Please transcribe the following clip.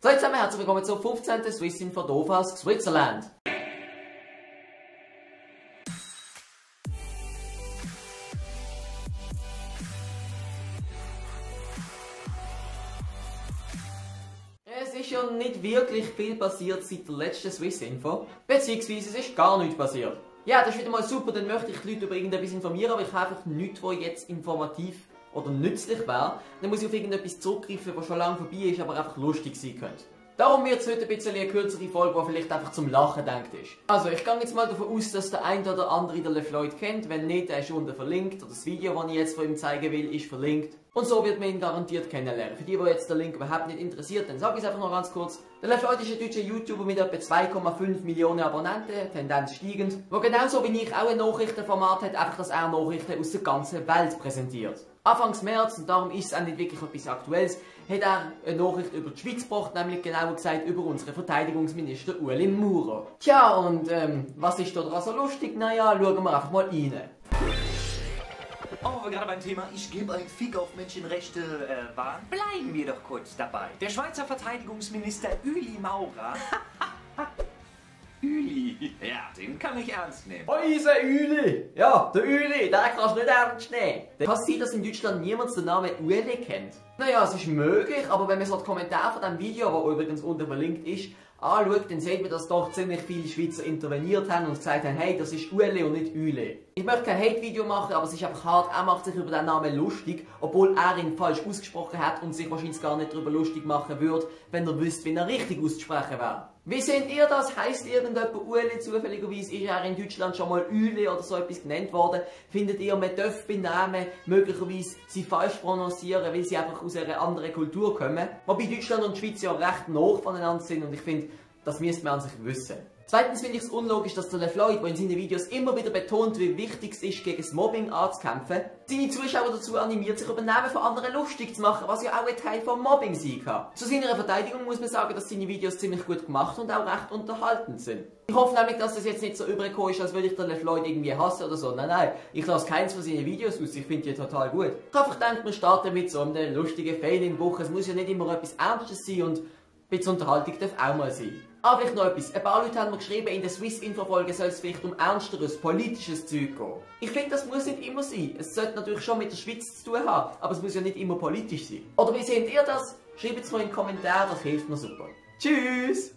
So, jetzt herzlich willkommen zur 15. Swissinfo Dofas Switzerland. Es ist ja nicht wirklich viel passiert seit der letzten Swissinfo, beziehungsweise es ist gar nichts passiert. Ja, das ist wieder mal super, dann möchte ich die Leute über irgendetwas informieren, aber ich habe einfach nichts, was jetzt informativ oder nützlich wäre. Dann muss ich auf irgendetwas zurückgreifen, was schon lange vorbei ist, aber einfach lustig sein könnte. Darum wird es heute ein bisschen eine kürzere Folge, die vielleicht einfach zum Lachen gedacht ist. Also, ich gehe jetzt mal davon aus, dass der eine oder andere den LeFloid kennt. Wenn nicht, der ist unten verlinkt. Oder das Video, das ich jetzt von ihm zeigen will, ist verlinkt. Und so wird man ihn garantiert kennenlernen. Für die jetzt der Link überhaupt nicht interessiert, dann sage ich es einfach noch ganz kurz. Der LeFloid ist ein deutscher YouTuber mit etwa 2,5 Millionen Abonnenten, Tendenz steigend, wo genauso wie ich auch ein Nachrichtenformat hat, einfach dass er Nachrichten aus der ganzen Welt präsentiert. Anfangs März, und darum ist es auch nicht wirklich etwas Aktuelles, hat er eine Nachricht über die Schweiz gebracht, nämlich genauer gesagt über unseren Verteidigungsminister Ueli Maurer. Tja, und was ist da dran so lustig? Naja, schauen wir einfach mal rein. Oh, wo wir gerade beim Thema Ich gebe einen Fick auf Menschenrechte waren, bleiben wir doch kurz dabei. Der Schweizer Verteidigungsminister Ueli Maurer. Ueli, ja, den kann ich ernst nehmen. Unser Ueli! Ja, der Ueli, den kannst du nicht ernst nehmen. Kann es sein, dass in Deutschland niemand den Namen Ueli kennt? Naja, es ist möglich, aber wenn man so die Kommentare von diesem Video, das übrigens unten verlinkt ist, anschaut, dann sieht man, dass doch ziemlich viele Schweizer interveniert haben und gesagt haben, hey, das ist Ueli und nicht Ueli. Ich möchte kein Hate-Video machen, aber es ist einfach hart, er macht sich über den Namen lustig, obwohl er ihn falsch ausgesprochen hat und sich wahrscheinlich gar nicht darüber lustig machen würde, wenn er wüsste, wie er richtig auszusprechen wäre. Wie seht ihr das? Heisst irgendjemand Ueli zufälligerweise? Ist er in Deutschland schon mal Ueli oder so etwas genannt worden? Findet ihr, man darf bei Namen möglicherweise sie falsch prononcieren, weil sie einfach aus einer anderen Kultur kommen? Wobei Deutschland und die Schweiz ja recht nah voneinander sind und ich finde, das müsste man an sich wissen. Zweitens finde ich es unlogisch, dass der LeFloid, der in seinen Videos immer wieder betont, wie wichtig es ist, gegen das Mobbing anzukämpfen, seine Zuschauer dazu animiert, sich über Namen von anderen lustig zu machen, was ja auch ein Teil von Mobbing sein kann. Zu seiner Verteidigung muss man sagen, dass seine Videos ziemlich gut gemacht und auch recht unterhaltend sind. Ich hoffe nämlich, dass das jetzt nicht so übergekommen ist, als würde ich den LeFloid irgendwie hassen oder so. Nein, ich lasse keins von seinen Videos aus, ich finde die total gut. Ich habe einfach gedacht, wir starten mit so einem lustigen Fail in der Woche. Es muss ja nicht immer etwas Ernstes sein und ein bisschen Unterhaltung darf auch mal sein. Aber vielleicht noch etwas. Ein paar Leute haben mir geschrieben, in der Swissinfo-Folge soll es vielleicht um ernsteres, politisches Zeug gehen. Ich finde, das muss nicht immer sein. Es sollte natürlich schon mit der Schweiz zu tun haben, aber es muss ja nicht immer politisch sein. Oder wie seht ihr das? Schreibt es mal in die Kommentare, das hilft mir super. Tschüss!